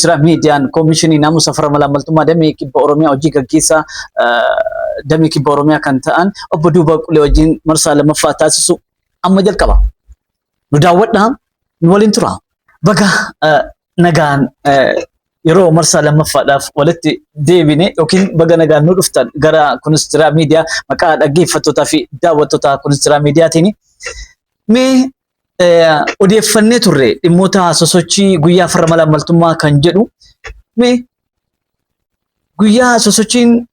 Jira Miidiyaan Koomishinii Naamusa Farra Malaammaltummaa Damee Kibba Oromiyaa hojii gaggeessaa Damee Kibba Oromiyaa kan ta'an Obbo Duubaa Qulee wajjin marsaa lammaffaa taasisu amma jalqaba. Nu daawwadhaa, nu waliin tura. Baga nagaan yeroo marsaa lammaffaadhaaf walitti deebine yookiin baga nagaan nu dhuftan gara Kunis Jiraa Miidiyaa maqaa dhaggeeffattootaa fi daawwattoota Kunis Jiraa Miidiyaatiin. Mee odeeffannee turre dhimmoota sosochii guyyaa farra malaammaltummaa kan jedhu, mee guyyaa sosochiin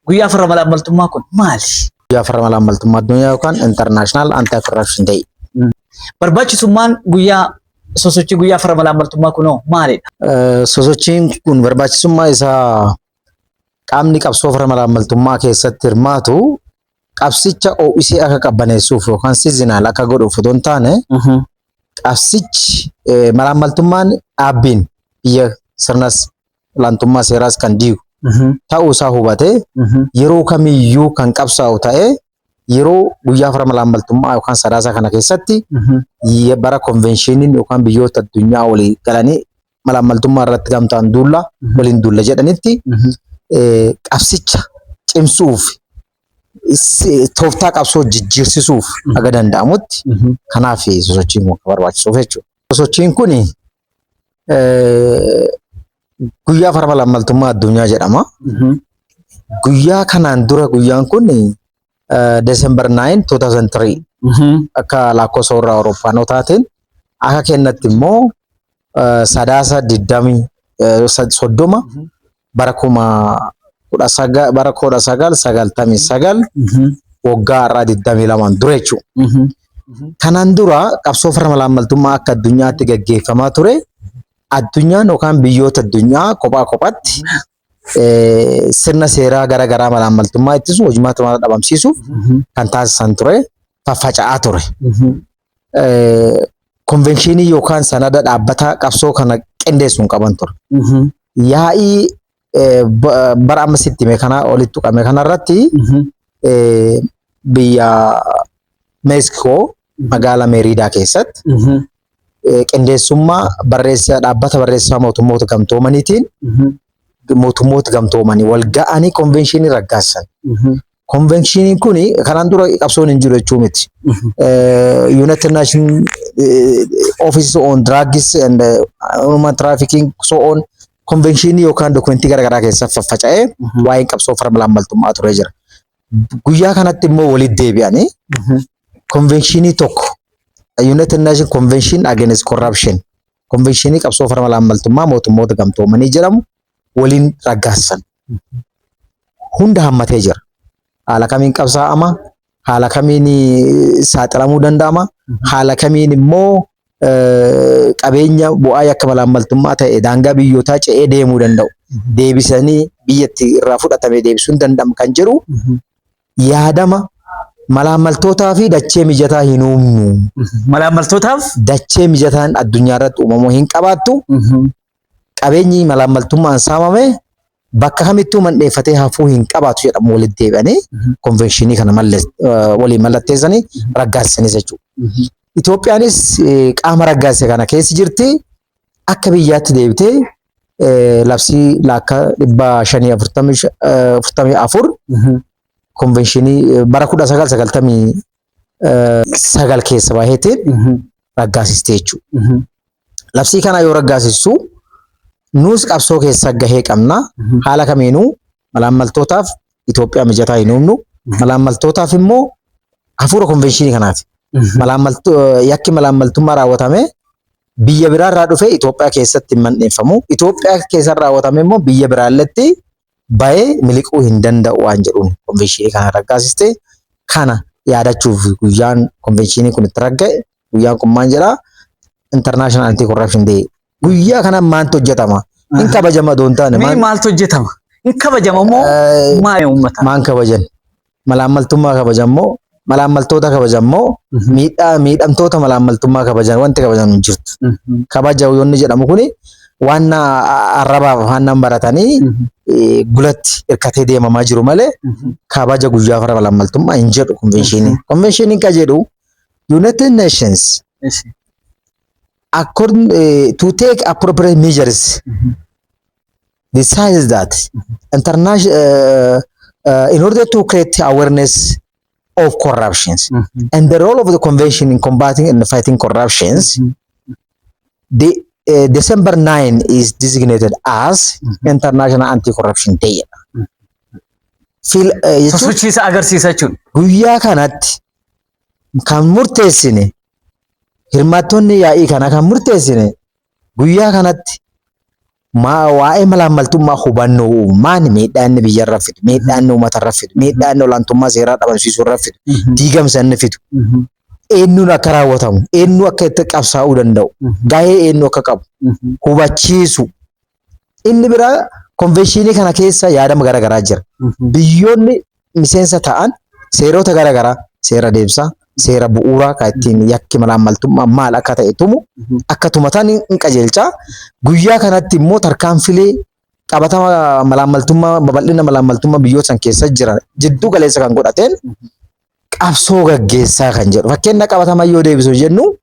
guyyaa farra malaammaltummaa kun maali? Guyyaa farra malaammaltummaa addunyaa yookaan International Anti-Corruption Day. Barbaachisummaan guyyaa sosochii guyyaa farra malaammaltummaa kunoo maalidha? Sosochiin kun barbaachisummaa isaa, qaamni qabsoo farra malaammaltummaa keessatti hirmaatu qabsicha ho'isee akka qabbaneessuuf yookaan seasonal akka godhuuf otoo hin taane, qabsichi malaammaltummaan dhaabbiin biyya sirnas olaantummaa seeraas kan diigu ta'uu isaa hubatee yeroo kamiyyuu kan qabsaa'u ta'ee, yeroo guyyaa farra malaammaltummaa yookaan Sadaasa kana keessatti bara konvenshiniin yookaan biyyoota addunyaa walii galanii malaammaltummaa irratti gamtaan duulla waliin duulla jedhanitti qabsicha cimsuuf, tooftaa qabsoo jijjiirsisuuf haga danda'amutti, kanaaf sosochiin kun kan barbaachisuuf jechuudha. Sosochiin kun guyyaa farra malaammaltummaa addunyaa jedhama. Guyyaa kanaan dura guyyaan kun December 9, 2003 akka lakkoofsa warra Awurooppaanotaatiin, akka kennatti immoo Sadaasa 30 bara 19 bara 1999, waggaa har'aa 22 dura jechuudha. Kanaan dura qabsoo farra malaammaltummaa akka addunyaatti gaggeeffamaa ture. Addunyaan yookaan biyyoota addunyaa kophaa kophaatti sirna seeraa gara garaa malaammaltummaa ittisu, hojimaata mala dhabamsiisuuf kan taasisan ture, faffaca'aa ture. Konvenshinii yookaan sanada dhaabbataa qabsoo kana qindeessu hin qaban ture. Yaa'ii bara amma sitti hime kana olitti tuqame kanarratti biyya Meeksikoo magaalaa Meeriidaa keessatti qindeessummaa barreessaa dhaabbata barreessaa mootummoota gamtoomaniitiin mootummoota gamtoomanii wal ga'anii konvenshinii raggaasisan. Konvenshiniin kun kanaan dura qabsoon hin jiru jechuu miti. United Nations Office on Drugs and Human Trafficking so on konvenshinii yookaan dokumentii garaagaraa keessa faffaca'ee waa'een qabsoo farra malaammaltummaa ture jira. Guyyaa kanatti immoo walitti deebi'anii konvenshinii tokko, United Nations Convention Against Corruption, konvenshinii qabsoo farra malaammaltummaa mootummoota gamtoomanii jedhamu waliin raggaasisan. Hunda hammatee jira. Haala kamiin qabsaa'ama? Haala kamiin saaxilamuu danda'ama? Haala kamiin immoo qabeenya bu'aa yakka malaammaltummaa ta'e daangaa biyyootaa ce'ee deemuu danda'u deebisanii biyyatti irraa fudhatame deebisuun danda'ama kan jedhu yaadama malaammaltootaa fi dachee mijataa hin uumnu. Malaammaltootaaf dachee mijataan addunyaa irratti uumamuu hin qabaattu. Qabeenyi malaammaltummaan saamame bakka kamittuu mandheeffatee hafuu hin qabaatu jedhamu walitti deebi'anii konvenshinii kana waliin mallatteessanii raggaasisanis jechuudha. Itoophiyaanis qaama raggaasise kana keessa jirti. Akka biyyaatti deebitee labsii laakka 544 konvenshinii bara 1999 keessa baheetiin raggaasiste jechuudha. Labsii kana yoo raggaasistu nus qabsoo keessa gahee qabna. Haala kamiinuu malaammaltootaaf Itoophiyaa mijataa hin uumnu. Malaammaltootaaf immoo hafuura konvenshinii kanaati. Yakki malaammaltummaa raawwatame biyya biraarraa dhufee Itoophiyaa keessatti hin mandheeffamu. Itoophiyaa keessa raawwatame immoo biyya biraalletti bahee miliquu hin danda'u waan jedhuun konvenshinii kana raggaasiste. Kana yaadachuuf guyyaan konvenshinii kun itti ragga'e, guyyaan kun maal jedhaa? International Anti Corruption Day. Guyyaa kana maaltu hojjetama? Hin kabajama osoo hin taane Mee maaltu hojjetama? Hin kabajama moo maali uummata? Maan kabajan? Malaammaltummaa kabajan moo, malaammaltoota kabajan moo, miidhaa miidhamtoota malaammaltummaa kabajan? Wanti kabajan hin jirtu. Kabaja yoonni jedhamu kuni waan arrabaaf afaan baratanii gulatti hirkatee deemamaa jiru malee kabaja guyyaa farra malaammaltummaa hin jedhu konvenshiiniin. Konvenshiiniin kan jedhu United Nations according to take appropriate measures. Decides that international in order to create awareness of corruptions and the role of the convention in combating and fighting corruptions, the December 9 is designated as International Anti-Corruption Day. Fil jechuun Sosochiisa agarsiisa jechuudha. Guyyaa kanatti kan murteessine, hirmaattonni yaa'ii kana kan murteessine, guyyaa kanatti waa'ee malaammaltummaa hubannoo uumaan, miidhaa inni biyyarra fidu, miidhaa inni uummatarra fidu, miidhaa inni olaantummaa seeraa dhabamsiisuu irra fidu, diigamsa inni fidu, eenyuun akka raawwatamu, eenyu akka itti qabsaa'uu danda'u, gahee eenyu akka qabu hubachiisu. Inni biraa konvenshinii kana keessa yaadama garaagaraa jira. Biyyoonni miseensa ta'an seerota garaagaraa, seera deemsaa, seera bu'uuraa kan ittiin yakki malaammaltummaa maal akka ta'e tumu akka tumatan hin qajeelcha. Guyyaa kanatti immoo tarkaanfilee qabatama malaammaltummaa, babal'ina malaammaltummaa biyyoota san keessa jiran jidduu galeessa kan godhateen qabsoo gaggeessaa kan jedhu. Fakkeenya qabatama yoo deebisu jennu,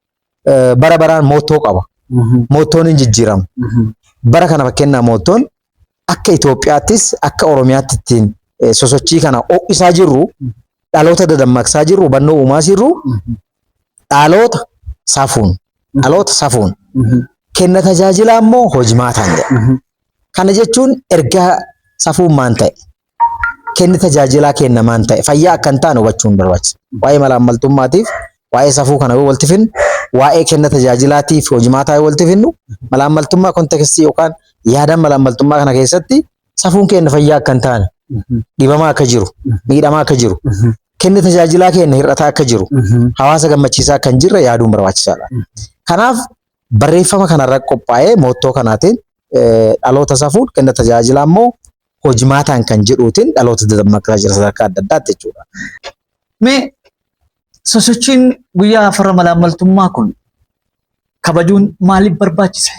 bara baraan motto qaba. Mottoon hin jijjiiramu. Bara kana fakkeenyaaf mottoon akka Itoophiyaattis akka Oromiyaatti ittiin sosochii kana ho'isaa jirru, dhaloota dadammaqsaa jirru, hubannoo uumaa jirru, dhaloota safuun, dhaloota safuun, kenna tajaajilaa immoo hojimaataan jedha. Kana jechuun ergaa safuun maan ta'e, kenni tajaajilaa kennamaan ta'e fayyaa akka hin taane hubachuun barbaachisa. Waa'ee malaammaltummaatiif waa'ee safuu kana yoo walitti finnu, waa'ee kenna tajaajilaatiif hojimaataa yoo walitti finnu, malaammaltummaa contextii yookaan yaada malaammaltummaa kana keessatti safuun keenya fayyaa akka hin taane, dhibamaa akka jiru, miidhamaa akka jiru, kenni tajaajilaa keenya hir'ataa akka jiru, hawaasa gammachiisaa akka hin jirre yaaduun barbaachisaadha. Kanaaf barreeffama kanarra qophaa'ee motto kanaatiin dhaloota safuun, kenna tajaajilaa immoo hojimaataan kan jedhuutiin dhaloota dadammaqsaa jira sadarkaa adda addaatti jechuudha. Mee sosochiin guyyaa farra malaammaltummaa kun kabajuun maaliif barbaachise?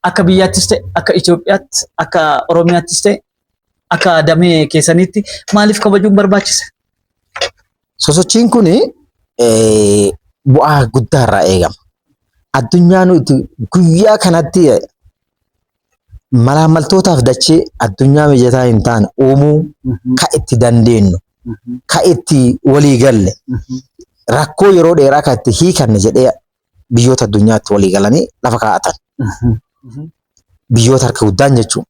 Akka biyyaattis ta'e, akka Itoophiyaatti, akka Oromiyaattis ta'e, akka damee keessaniitti maaliif kabajuun barbaachise? Sosochiin kun bu'aa guddaa irraa eegama. Addunyaan nuti guyyaa kanatti malaammaltootaaf dachee addunyaa mijataa hin taane uumuu ka itti dandeenyu, ka itti walii galle, rakkoo yeroo dheeraa ka itti hiikanne jedhee biyyoota addunyaatti walii galanii lafa kaa'atan. Biyyoota harka guddaan jechuudha.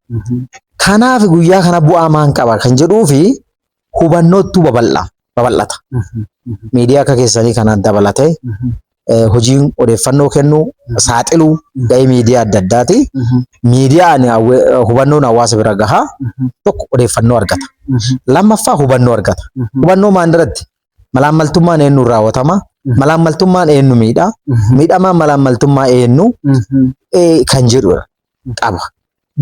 Kanaaf guyyaa kana bu'aa maan qaba kan jedhuu fi hubannootu babal'ata. Miidiyaa akka keessanii kanaan dabalatee hojiin odeeffannoo kennuu, saaxiluu gahee miidiyaa adda addaati. Miidiyaan hubannoon hawaasa bira gahaa, tokko odeeffannoo argata. Lammaffaa hubannoo argata. Hubannoo maal irratti? Malaammaltummaan eenyuun raawwatama? Malaammaltummaan eenyu miidha? Miidhamaan malaammaltummaa eenyu? Kan jedhudha qaba.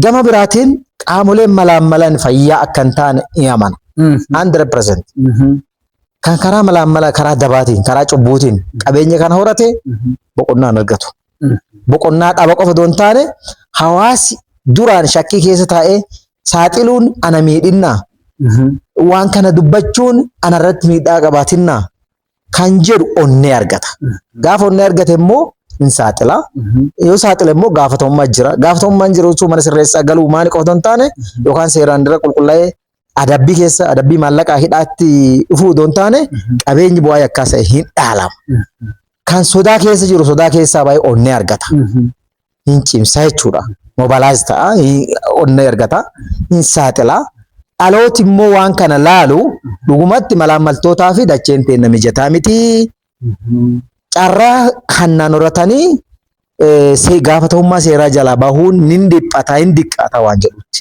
Gama biraatiin qaamoleen malaammalan fayyaa akka hin taane ni amana. 100%. Kan karaa malaammala, karaa dabaatiin, karaa cubbuutiin qabeenya kana horate boqonnaa hin argatu. Boqonnaa dhaba qofa osoo hin taane, hawaasi duraan shakkii keessa taa'ee saaxiluun ana miidhinnaa, waan kana dubbachuun anarratti miidhaa qabaatinnaa kan jedhu onnee argata. Gaafa onnee argate immoo hin saaxila. Yoo saaxile immoo gaafatamummaa jira. Gaafatamummaan jiru jechuun mana sirreessaa galuu maali qofa osoo hin taane, yookaan seeraan dura qulqullaa'ee adabbii keessa adabbii maallaqaa hidhaatti dhufuu osoo hin taane, qabeenyi bu'aa yakkaa ta'e hin dhaalama. Kan sodaa keessa jiru sodaa keessaa baay'ee onnee argata. Hin cimsa jechuudha. Mobilize ta'a, onnee argata, hin saaxila. Dhalooti immoo waan kana laalu dhugumatti malaammaltootaa fi dacheen teenna mijataa miti. Carraa hannaan horatanii gaafatamummaa seeraa jalaa bahuun nin dhiphata, hin diqqaata waan jedhutti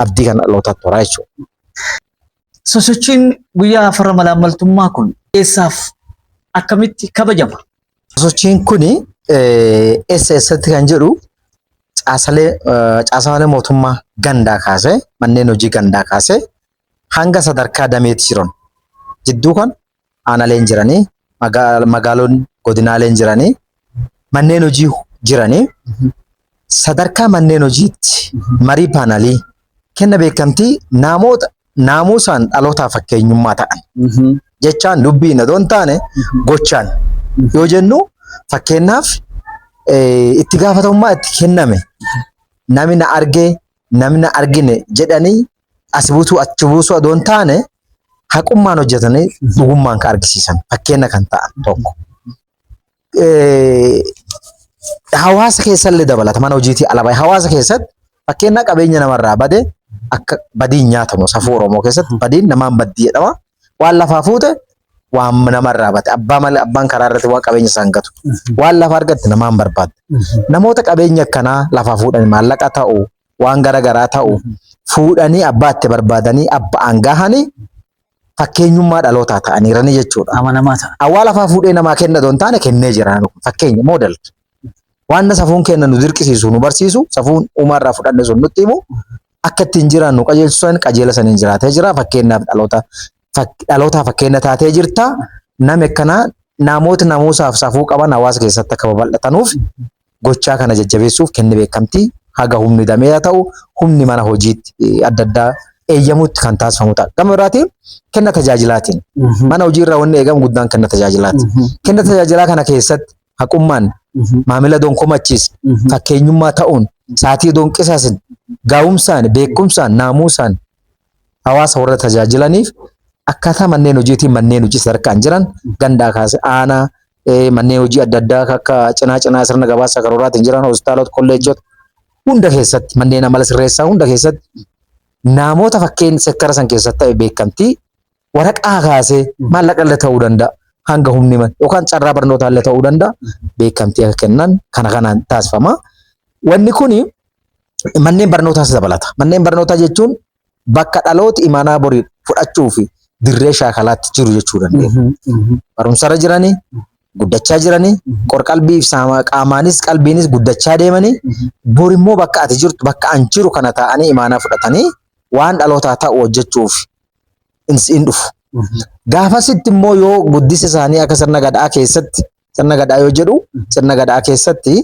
abdii kana dhalootaatti horaa jechuudha. Sosochiin guyyaa farra malaammaltummaa kun eessaaf akkamitti kabajama? Sosochiin kuni eessa eessatti kan jedhu, caasalee caasaalee mootummaa gandaa kaasee, manneen hojii gandaa kaasee hanga sadarkaa dameetti jiran jidduu kan aanaaleen jiranii, magaalonni godinaaleen jiranii, manneen hojii jiranii, sadarkaa manneen hojiitti marii paanalii kenna beekamtii namoota naamusaan dhalootaaf fakkeenyummaa ta'an, jechaan dubbiin odoo hin taane gochaan yoo jennu, fakkeenyaaf itti gaafatamummaa itti kenname namni na argee Namni argine jedhanii as buusuu achi buusuu adoo hin taane haqummaan hojjetanii dhugummaan kan argisiisan fakkeenya kan ta'an tokko. Hawaasa keessallee dabalata mana hojiitii ala bahe hawaasa keessatti fakkeenya qabeenya namarraa bade akka badiin nyaatamu safuu Oromoo keessatti badiin namaan baddii jedhama. Waan lafaa fuute waan namarraa bade abbaa malee abbaan karaa irratti waan qabeenya isaan gatu. Waan lafa argatte namaan barbaadda. Namoota qabeenya akkanaa lafaa fuudhan maallaqa ta'u waan gara garaa ta'u fuudhanii abbaa itti barbaadanii abba'aan gahanii fakkeenyummaa dhalootaa ta'aniiranii jechuudha. Amanamaa ta'a. Awwaa lafaa fuudhee namaa kenna otoo hin taane kennee jira. Fakkeenya model. Waan safuun kenna nu dirqisiisu nu barsiisu safuun uumaarraa fudhanne sun nutti himu akka ittiin jiraannu qajeelchu san qajeela saniin jiraatee jira. Fakkeenyaaf dhaloota dhalootaa fakkeenya taatee jirta. Namni akkanaa namoota namuusaaf safuu qaban hawaasa keessatti akka babal'atanuuf gochaa kana jajjabeessuuf kenni beekamtii haga humni damee haa ta'u humni mana hojiitti adda addaa eeyyamuutti kan taasifamu ta'a. Gama biraatiin kenna tajaajilaatiin mana hojii irraa wanni eegamu guddaan kenna tajaajilaati. Kenna tajaajilaa kana keessatti haqummaan maamila donkomachiis fakkeenyummaa ta'uun sa'aatii odoon qisaasin gaa'umsaan beekumsaan naamuusaan hawaasa warra tajaajilaniif akkaataa manneen hojiitiin manneen hojii sadarkaan jiran gandaa kaasee aanaa manneen hojii adda addaa akka cinaa cinaa sirna gabaasa karooraatiin jiran hospitaalota kolleejjota hunda keessatti manneen amala sirreessaa hunda keessatti namoota fakkeen sektara san keessatti ta'e beekamtii waraqaa kaasee maallaqa illee ta'uu danda'a hanga humni yookaan carraa barnootaa illee ta'uu danda'a beekamtii akka kennan kana kanaan taasifama. Wanni kuni manneen barnootaas dabalata. Manneen barnootaa jechuun bakka dhalooti imaanaa borii fudhachuu fi dirree shaakalaatti jiru jechuu dandeenya. Barumsarra jiranii, guddachaa jiranii, qorqalbii fi qaamaanis qalbiinis guddachaa deemanii, bor immoo bakka ati jirtu bakka an jiru kana taa'anii imaanaa fudhatanii waan dhalootaa ta'u hojjechuuf hin dhufu. Gaafasitti immoo yoo guddisa isaanii akka sirna gadaa keessatti sirna gadaa yoo jedhu sirna gadaa keessatti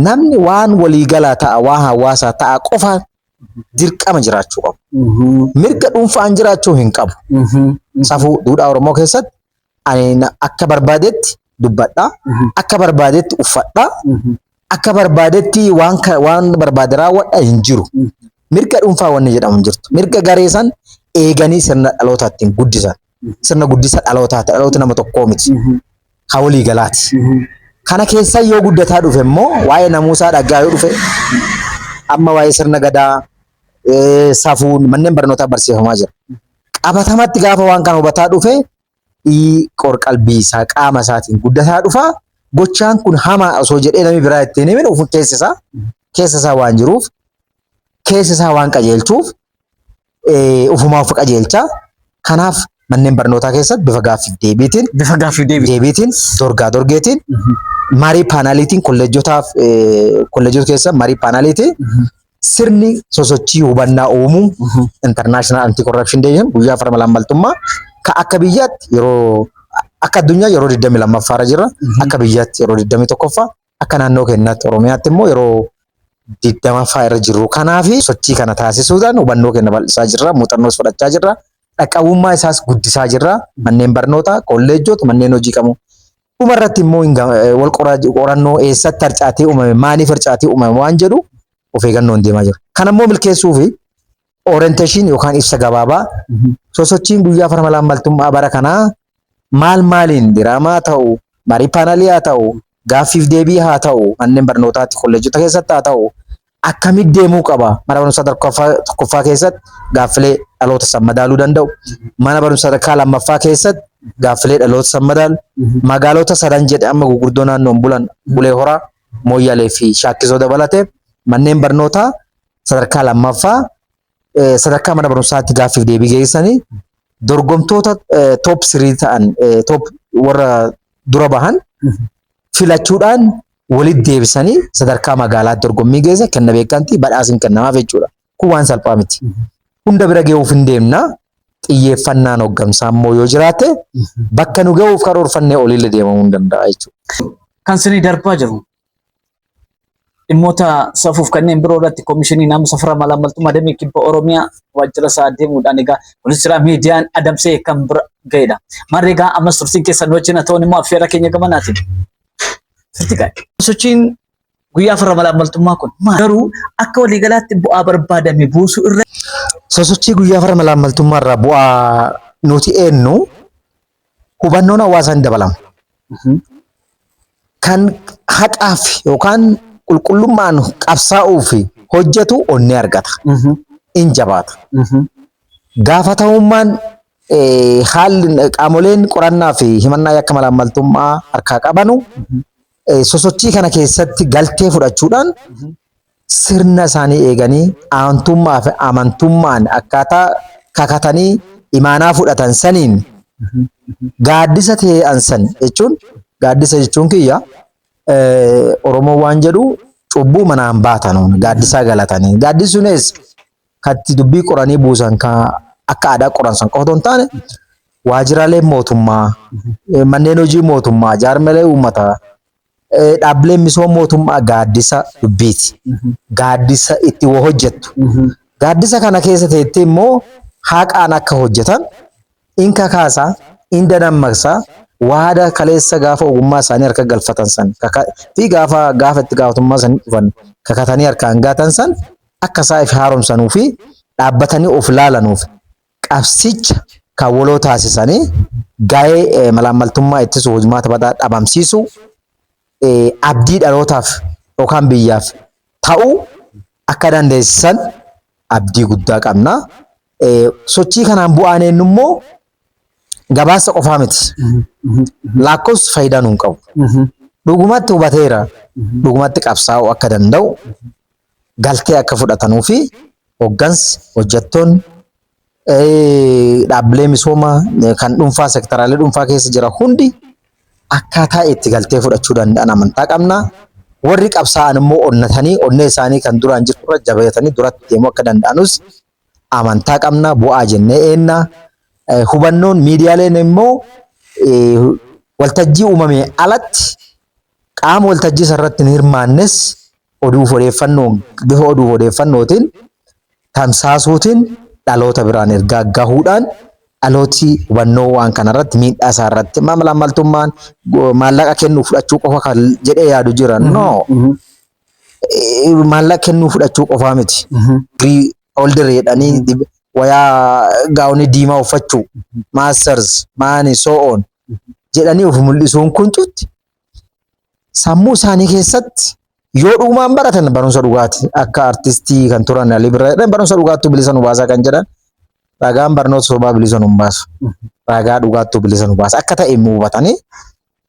namni waan waliigalaa ta'a waan hawaasaa ta'a qofa dirqama jiraachuu qabu. Mirga dhuunfaan jiraachuu hin qabu. Safuu duudhaa Oromoo keessatti ani akka barbaadetti dubbadha, akka barbaadetti uffadha, akka barbaadetti waan waan barbaade raawwadha hin jiru. Mirga dhuunfaa wanni jedhamu hin jirtu. Mirga garee san eeganii sirna dhalootaa ittiin guddisan. Sirna guddisa dhalootaati. Dhaloota nama tokkoo miti. Ka walii galaati. Kana keessa yoo guddataa dhufe immoo waa'ee namuusaa dhaggaa yoo dhufe amma waa'ee sirna gadaa safuun manneen barnootaa barsiifamaa jira. Qabatamatti gaafa waan kana hubataa dhufe qorqalbii isaa qaama isaatiin guddataa dhufa. Gochaan kun hamaa osoo jedhee namni biraa ittiin himin of keessa isaa waan jiruuf keessa isaa waan qajeelchuuf ofumaa of qajeelcha. Kanaaf manneen barnootaa keessatti bifa gaaffiif deebiitiin Bifa gaaffiif deebii. deebiitiin dorgaa dorgeetiin marii paanaaliitiin kolleejjotaaf kolleejjota keessa marii paanaaliitiin sirni sosochii hubannaa uumuu International Anti Corruption Day guyyaa farra malaammaltummaa ka akka biyyaatti yeroo akka addunyaa yeroo 22ffaa irra jira akka biyyaatti yeroo 21ffaa akka naannoo keenyaatti Oromiyaatti immoo yeroo 20ffaa irra jirru. Kanaaf sochii kana taasisuudhaan hubannoo keenya bal'isaa jirra, muuxannoos fudhachaa jirra, dhaqqabummaa isaas guddisaa jirra. Manneen barnootaa, kolleejjota, manneen hojii kamuu. Dhuma irratti immoo wal qorannoo eessatti harcaatii uumame, maaliif harcaatii uumame waan jedhu of eeggannoon deemaa jira. Kana immoo milkeessuu fi orientation yookaan ibsa gabaabaa sosochiin guyyaa farra malaammaltummaa bara kanaa maal maaliin diraamaa ta'u, marii paanalii haa ta'u, gaaffiif deebii haa ta'u, manneen barnootaatti kolleejjota keessatti haa ta'u, akkamitti deemuu qaba? Mana barumsaa tokkoffaa keessatti gaaffilee dhaloota san madaaluu danda'u. Mana barumsaa sadarkaa lammaffaa keessatti gaaffilee dhaloota san madaalu. Magaalota sadan jedhe amma gurguddoo naannoon bulan Bulee Horaa, Mooyyalee fi Shaakkisoo dabalatee manneen barnootaa sadarkaa lammaffaa sadarkaa mana barumsaatti gaaffiif deebii geessanii dorgomtoota top 3 ta'an top warra dura bahan filachuudhaan walitti deebisanii sadarkaa magaalaatti dorgommii geessa kenna beekamtii badhaasni kennamaaf jechuudha. Kun waan salphaa miti. Hunda bira gahuuf hin deemna. Xiyyeeffannaan hooggansaa immoo yoo jiraate bakka nu gahuuf karoorfannee oliillee deemamuu hin danda'a jechuudha. Kan sinii darbaa jiru dhimmoota safuuf kanneen biroo irratti Komishinii Naamusa Farra Malaammaltummaa Damee Kibba Oromiyaa waajjira isaa deemuudhaan egaa kunis jira miidiyaan adamsee kan bira ga'edha. Marri egaa ammas turtiin keessan wajjin haa ta'uun immoo affeerra keenya gamanaatiin. Turtii gaarii. Sochiin Guyyaa farra malaammaltummaa kun maal? Garuu akka waliigalaatti bu'aa barbaadame buusuu irra Sosochii guyyaa farra malaammaltummaa irraa bu'aa nuti eennu hubannoon hawaasaa ni dabalama. Kan haqaaf yookaan qulqullummaan qabsaa'uuf hojjetu onnee argata. In jabaata. Gaafatamummaan haalli qaamoleen qorannaa fi himannaa yakka malaammaltummaa harkaa qabanu sosochii kana keessatti galtee fudhachuudhaan sirna isaanii eeganii aantummaa fi amantummaan akkaataa kakatanii imaanaa fudhatan saniin gaaddisa ta'an san jechuun, gaaddisa jechuun kiyya, Oromoo waan jedhu, cubbuu manaan baatanuun gaaddisaa galatanii. Gaaddisi sunis katti dubbii qoranii buusan, kan akka aadaa qoran san qofa otoo hin taane, waajjiraaleen mootummaa, manneen hojii mootummaa, jaarmalee uummataa, dhaabbileen misooma mootummaa gaaddisa dubbiiti. Gaaddisa itti waa hojjettu. Gaaddisa kana keessa teettee immoo haqaan akka hojjetan in kakaasa, in dadammaqsa, waada kaleessa gaafa ogummaa isaanii harka galfatan san fi gaafa itti gaafatamummaa isaanii dhufan kakatanii harkaan gaatan san akka isaa if haaromsanuu fi dhaabbatanii of laalanuuf qabsicha kan waloo taasisanii gahee malaammaltummaa ittisuu, hojmaata badaa dhabamsiisuu, abdii dhalootaaf yookaan biyyaaf ta'uu akka dandeessisan abdii guddaa qabna. Sochii kanaan bu'aan eenyu immoo gabaasa qofaa miti. Lakkoofsi faayidaa nuun qabu. Dhugumatti hubateera. Dhugumatti qabsaa'uu akka danda'u galtee akka fudhatanuu fi hoggansi, hojjettoonni, dhaabbilee misoomaa kan dhuunfaa, sektaraalee dhuunfaa keessa jira hundi akkaataa itti galtee fudhachuu danda'an amantaa qabna. Warri qabsaa'an immoo onnatanii onnee isaanii kan duraan jirtu irra jabeetanii duratti deemuu akka danda'anus amantaa qabna, bu'aa jennee eenna. Hubannoon miidiyaaleen immoo waltajjii uumame alatti qaama waltajjii irratti hin hirmaannes oduuf odeeffannoo, bifa oduuf odeeffannootiin tamsaasuutiin dhaloota biraan ergaa gahuudhaan dhalooti hubannoo waan kanarratti, miidhaa isaa irratti, malaammaltummaan maallaqa kennuu fudhachuu qofa kan jedhee yaadu jira. No. Maallaqa kennuu fudhachuu qofaa miti. Degree holder jedhanii wayaa gaawonii diimaa uffachuu, masters maani so on jedhanii of mul'isuun kun cufti sammuu isaanii keessatti yoo dhugumaan baratan barumsa dhugaati. Akka artistii kan turan Ali Birraa jedhan, barumsa dhugaattuu bilisa nu baasaa kan jedhan, ragaan barnoota sobaa bilisa nu hin baasu. Ragaa dhugaattuu bilisa nu baasa. Akka ta'e immoo hubatanii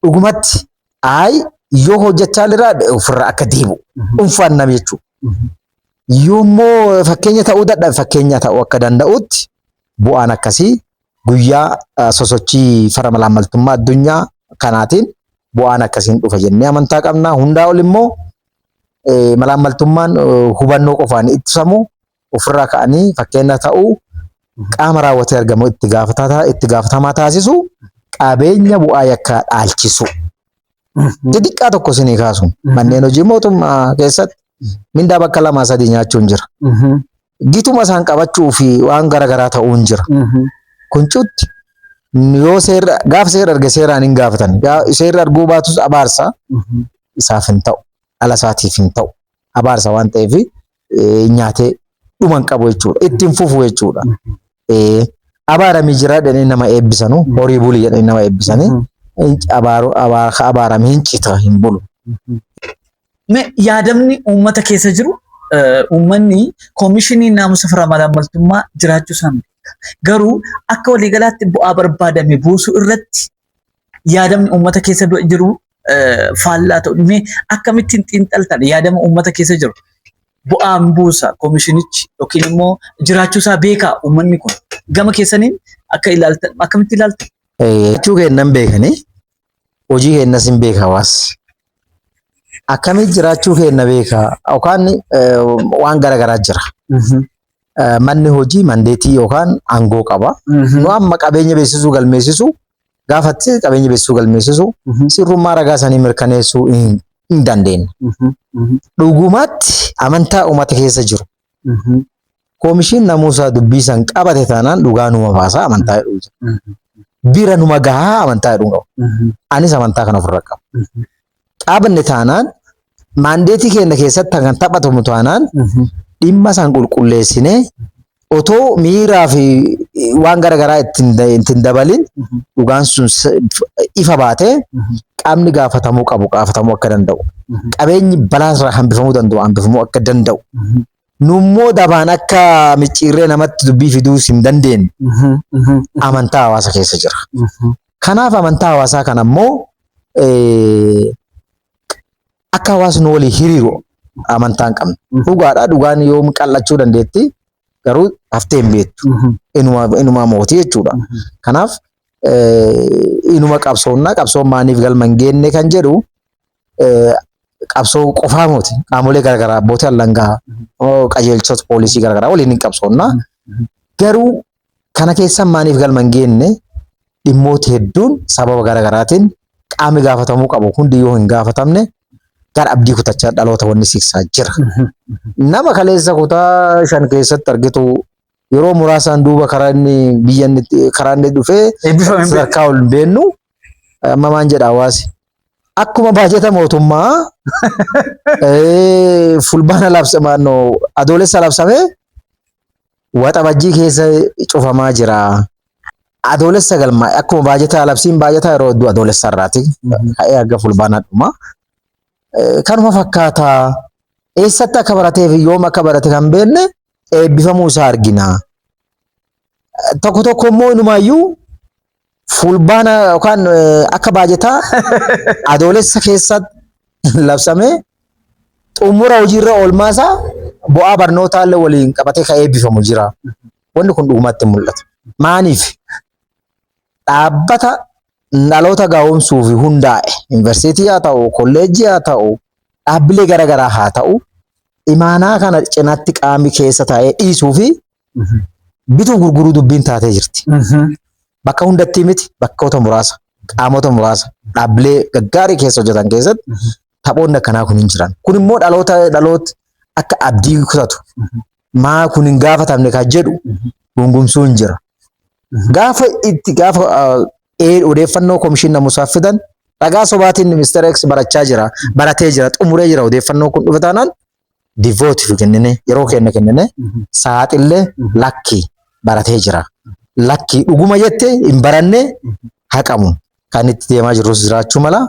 dhugumatti ayi yoo hojjechaa jiraadhe ofirraa akka deebi'u dhuunfaan nama jechuudha. Yoo immoo fakkeenya ta'uu dadhabe, fakkeenya ta'uu akka danda'utti bu'aan akkasii guyyaa sosochii farra malaammaltummaa addunyaa kanaatiin bu'aan akkasiin dhufa jennee amantaa qabna. Hundaa ol immoo malaammaltummaan hubannoo qofaan ittisamu, ofirraa ka'anii fakkeenya ta'uu, qaama raawwatee argamu itti gaafatamaa taasisu, qabeenya bu'aa yakkaa dhaalchisu. Xixiqqaa tokko isinii kaasu, manneen hojii mootummaa keessatti mindaa bakka lamaa sadii nyaachuun jira. Gituma isaan qabachuu fi waan garaagaraa ta'uun jira. Kun cutti yoo seerri, gaafa seera arge seeraan hin gaafatan. Seerri arguu baatus abaarsa isaaf hin ta'u. Dhala isaatiif hin ta'u. Abaarsa waan ta'eef nyaatee dhuma hin qabu jechuudha. Ittiin fufu jechuudha. Abaaramii jira jedhanii nama eebbisanu, horii buli jedhanii nama eebbisanii, abaaramii hin cita, hin bulu. Mee yaadamni uummata keessa jiru, uummanni koomishinii naamusa farra malaammaltummaa jiraachuu isaan beeka. Garuu akka waliigalaatti bu'aa barbaadame buusuu irratti yaadamni uummata keessa jiru faallaa ta'u. Mee akkamittiin xiinxaltan yaadama uummata keessa jiru? Bu'aan buusa koomishinichi yookiin immoo jiraachuu isaa beekaa uummanni kun? Gama keessaniin akka ilaaltan, akkamitti ilaaltan? Jechuu kennan beekanii, hojii kennas hin beeka hawaasni. Akkamitti jiraachuu kenna beeka yookaan waan garaagaraa jira. Manni hojii mandeetii yookaan aangoo qaba. Nu amma qabeenya beeksisuu galmeessisuu gaafatti, qabeenya beeksisuu galmeessisuu, sirrummaa ragaa isaanii mirkaneessuu hin dandeenye. Dhugumatti amantaa uummata keessa jiru. Koomishiin namuusaa dubbii san qabate taanaan dhugaa numa baasaa amantaa jedhu jira. Bira numa gahaa amantaa jedhu qabu. Anis amantaa kana ofirra qaba. Qabanne taanaan Maandeetii keenya keessatti kan taphatamu taanaan dhimma san qulqulleessinee otoo miiraa fi waan garaagaraa ittiin dabalin dhugaan sun ifa baatee qaamni gaafatamuu qabu gaafatamuu akka danda'u, qabeenyi balaarraa hambifamuu danda'u hambifamuu akka danda'u, nummoo dabaan akka micciirree namatti dubbii fiduus hin dandeenye amantaa hawaasa keessa jira. Kanaaf amantaa hawaasaa kana immoo akka hawaasni walii hiriiru amantaa hin qabne. Dhugaadha, dhugaan yoom qal'achuu dandeetti, garuu haftee hin beektu. Inuma mootii jechuudha. Kanaaf inuma qabsoonnaa, qabsoon maaniif galma hin geenne kan jedhu qabsoo qofaa mooti. Qaamolee garaagaraa, abbootii alangaa, qajeelchota poolisii garaagaraa waliin hin qabsoonnaa. Garuu kana keessa maaniif galma hin geenne, dhimmooti hedduun sababa garaagaraatiin qaamni gaafatamuu qabu hundi yoo hin gaafatamne gara abdii kutachaa dhaloota wanni siksaa jira. Nama kaleessa kutaa 5 keessatti argitu yeroo muraasaan duuba karaa inni biyya inni karaa inni dhufee Eebbifame hin beeknu. Sadarkaa ol hin beennu. Amma maan jedha hawaasi? Akkuma baajata mootummaa fulbaana labsama, no, adoolessa labsamee waxabajjii keessa cufamaa jira. Adoolessa galmaa akkuma baajataa, labsiin baajataa yeroo hedduu adoolessa irraati ka'ee hanga fulbaanaa dhuma. Kanuma fakkaataa eessatti akka baratee fi yoom akka barate kan beekne eebbifamuu isaa argina. Tokko tokko immoo inumaayyuu fulbaana yookaan akka baajataa adoolessa keessa labsamee xumura hojiirra oolmaa isaa bu'aa barnootaa illee waliin qabatee kan eebbifamu jira. Wanni kun dhugumatti mul'ata. Maaniif dhaabbata dhaloota gahoomsuuf hundaa'e, yuunivarsiitii haa ta'u, kolleejjii haa ta'u, dhaabbilee garaagaraa haa ta'u, imaanaa kana cinatti qaamni keessa taa'ee dhiisuu fi bituuf gurguruu dubbiin taatee jirti. Bakka hundatti miti, bakkoota muraasa, qaamota muraasa, dhaabbilee gaggaarii keessa hojjetan keessatti taphoonni akkanaa kun hin jiran. Kun immoo dhaloota akka abdii kutatu, maa kun hin gaafatamne kan jedhu gungumsuu hin jira. Gaafa itti gaafa odeeffannoo komishinii namusaaf fidan, ragaa sobaatiin Mr. X barachaa jira, baratee jira, xumuree jira, odeeffannoon kun dhufe taanaan devote kennine, yeroo kenna kennine saaxillee, lakki baratee jira. Lakki dhuguma jette hin baranne haqamu. Kan itti deemaa jirrus jiraachuu mala.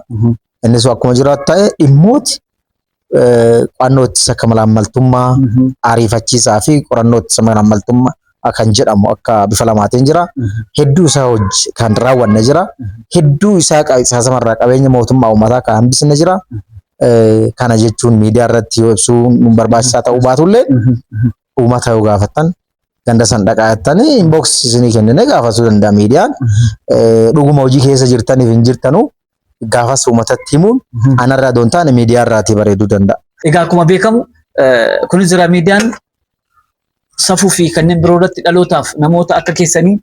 Innis akkuma jiraatu ta'e, dhimmooti qo'annoo ittisa malaammaltummaa ariifachiisaa fi qorannoo ittisa malaammaltummaa kan jedhamu akka bifa lamaatiin jira. Hedduu isaa hojii kan raawwanne jira. Hedduu isaa qisaasamarraa qabeenya mootummaa uummataa kan hambisne jira. Kana jechuun miidiyaa irratti yoo ibsuu nu barbaachisaa ta'uu baatullee, uummata yoo gaafattan, ganda san dhaqaa jettanii inbox isinii kennine gaafachuu danda'a miidiyaan. Dhuguma hojii keessa jirtaniif hin jirtanuu gaafas uummatatti himuun anarraa doon taane miidiyaa irraatii bareeduu danda'a. Egaa akkuma beekamu kunis jira, miidiyaan safuu fi kanneen biroo irratti dhalootaaf, namoota akka keessanii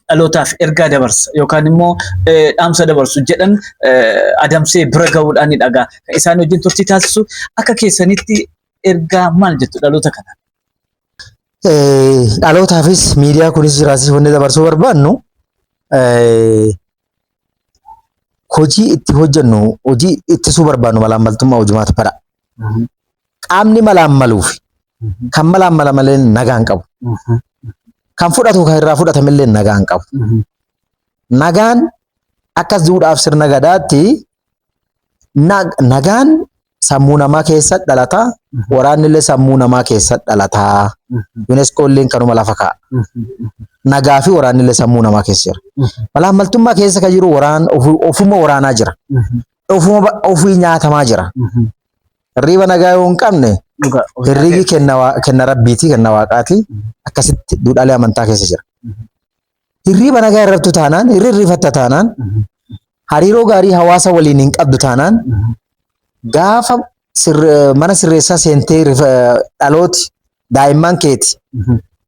dhalootaaf ergaa dabarsa yookaan immoo dhaamsa dabarsu jedhan adamsee bira gahuudhaan ni dhagaa. Kan isaan wajjin turtii taasisu akka keessanitti ergaa maal jettu dhaloota kana? Dhalootaafis miidiyaa kunis jiraasis wanni dabarsuu barbaannu, hojii itti hojjennu, hojii ittisuu barbaannu malaammaltummaa hojimaata bara. Qaamni malaammaluuf kan malaammala malee nagaa hin qabu. Kan fudhatu kan irraa fudhatamillee nagaa hin qabu. Nagaan akkas duudhaaf sirna gadaatti nagaan sammuu namaa keessa dhalata. Waraanni illee sammuu namaa keessa dhalata. UNESCO illee kanuma lafa kaa'a. Nagaa fi waraanni illee sammuu namaa keessa jira. Malaammaltummaa keessa kan jiru waraan ofuma waraanaa jira. Ofuma ofii nyaatamaa jira. Hirriiba nagaa yoo hin qabne, hirriibi kenna rabbiiti, kenna waaqaati, akkasitti duudhaalee amantaa keessa jira. Hirriiba nagaa hin raftu taanaan, hirrifatta taanaan, hariiroo gaarii hawaasa waliin hin qabdu taanaan, gaafa mana sirreessaa seentee dhalooti daa'imman keeti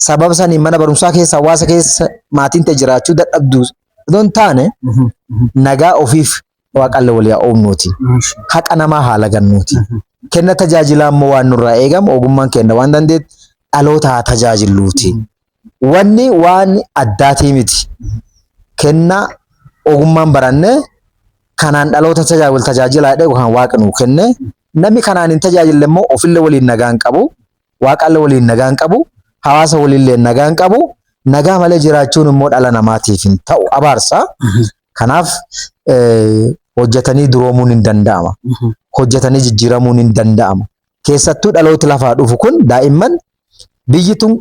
sababa saniin mana barumsaa keessa, hawaasa keessa maatiin ta'e jiraachuu dadhabdu osoo hin taane, nagaa ofiif waaqallee walii haa uumnuuti. Haqa namaa haa lagannuuti. Kenna tajaajilaa immoo waan nurraa eegamu ogummaan kenna waan dandeetti dhaloota haa tajaajilluuti. Wanni waan addaatii miti. Kenna ogummaan baranne kanaan dhaloota tajaajilaa jedhee kan waaqni nuu kenne. Namni kanaan hin tajaajille immoo ofillee waliin nagaa hin qabu, waaqallee waliin nagaa hin qabu, hawaasa waliinillee nagaa hin qabu. Nagaa malee jiraachuun immoo dhala namaatiif hin ta'u abaarsa. Kanaaf hojjetanii duroomuun hin danda'ama. Hojjetanii jijjiiramuun hin danda'ama. Keessattuu dhalooti lafaa dhufu kun daa'imman biyyi tun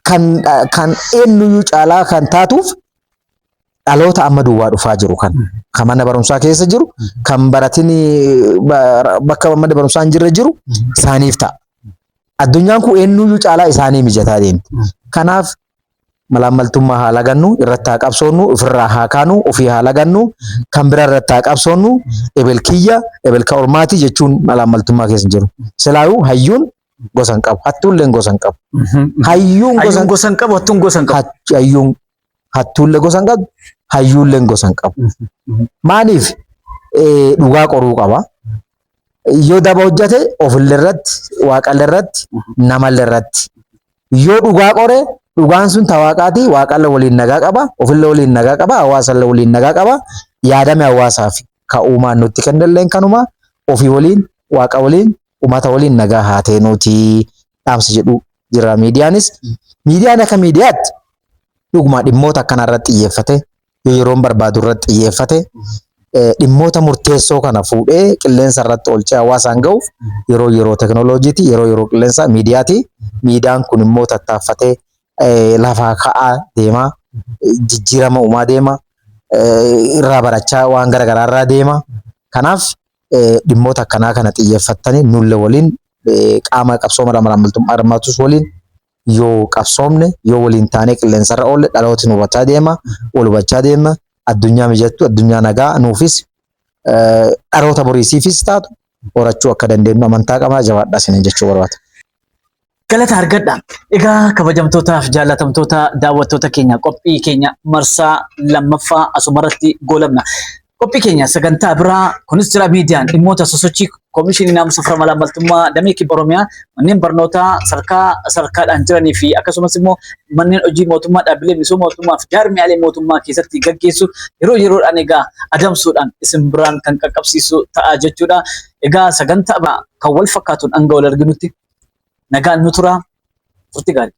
kan kan eenyuyyuu caalaa kan taatuuf dhaloota amma duwwaa dhufaa jiru kan kan mana barumsaa keessa jiru kan baratin bakka mana barumsaa hin jirre jiru isaaniif ta'a. Addunyaan kun eenyuyyuu caalaa isaanii mijataa deemti. Kanaaf malaammaltummaa haa lagannu, irratti haa qabsoonnu, ofirraa haa kaanu, ofii haa lagannu, kan biraa irratti haa qabsoonnu, ebel kiyya, ebel ka ormaati jechuun malaammaltummaa keessa hin jiru. Silaayuu hayyuun gosa hin qabu, hattuulleen gosa hin qabu. Hayyuun gosa Hayyuun gosa hin qabu, hattuun gosa hin qabu. Hayyuun hattuullee gosa hin qabu, hayyuulleen gosa hin qabu. Maaliif dhugaa qoruu qaba. Yoo daba hojjate ofillee irratti, waaqallee irratti, namallee irratti. Yoo dhugaa qore dhugaan sun ta waaqaati, waaqallee waliin nagaa qaba, ofillee waliin nagaa qaba, hawaasallee waliin nagaa qaba. Yaadame hawaasaaf ka uumaan nutti kennelleen kanuma ofii waliin, waaqa waliin, uummata waliin nagaa haa teenuuti dhaamsa jedhu jira miidiyaanis. Miidiyaan akka miidiyaatti dhuguma dhimmoota akkanaa irratti xiyyeeffate yoo yeroon barbaadu irratti xiyyeeffate dhimmoota murteessoo kana fuudhee qilleensa irratti oolchee hawaasaan ga'uuf yeroo yeroo teknooloojiiti, yeroo yeroo qilleensaa miidiyaati. Miidiyaan kun immoo tattaaffatee lafaa ka'aa deema, jijjiirama uumaa deema, irraa barachaa waan gara garaa irraa deema. Kanaaf dhimmoota akkanaa kana xiyyeeffattanii nulle waliin qaama qabsoo malaammaltummaa hirmaatus waliin yoo qabsoomne yoo waliin taanee qilleensarra oolle dhalooti nu hubachaa deema, wal hubachaa deema, addunyaa mijattuu, addunyaa nagaa nuufis dhaloota boriisiifis taatu horachuu akka dandeenyu amantaa qabna jabaadhaa isiniin jechuu barbaada. Galata argadha. Egaa kabajamtootaaf jaallatamtoota daawwattoota keenya qophii keenya marsaa lammaffaa asumarratti goolabna. Qophii keenya sagantaa biraa kunis jira miidiyaan dhimmoota sosochii Komishinii Naamusa Farra Malaammaltummaa Damee Kibba Oromiyaa manneen barnootaa sadarkaa sadarkaadhaan jiranii fi akkasumas immoo manneen hojii mootummaa dhaabbilee misooma mootummaa fi jaarmiyaalee mootummaa keessatti gaggeessu yeroo yeroodhaan egaa adamsuudhaan isin biraan kan qaqqabsiisu ta'a jechuudha. Egaa sagantaa biraa kan wal fakkaatuun hanga wal arginutti nagaan nu turaa turtii gaarii.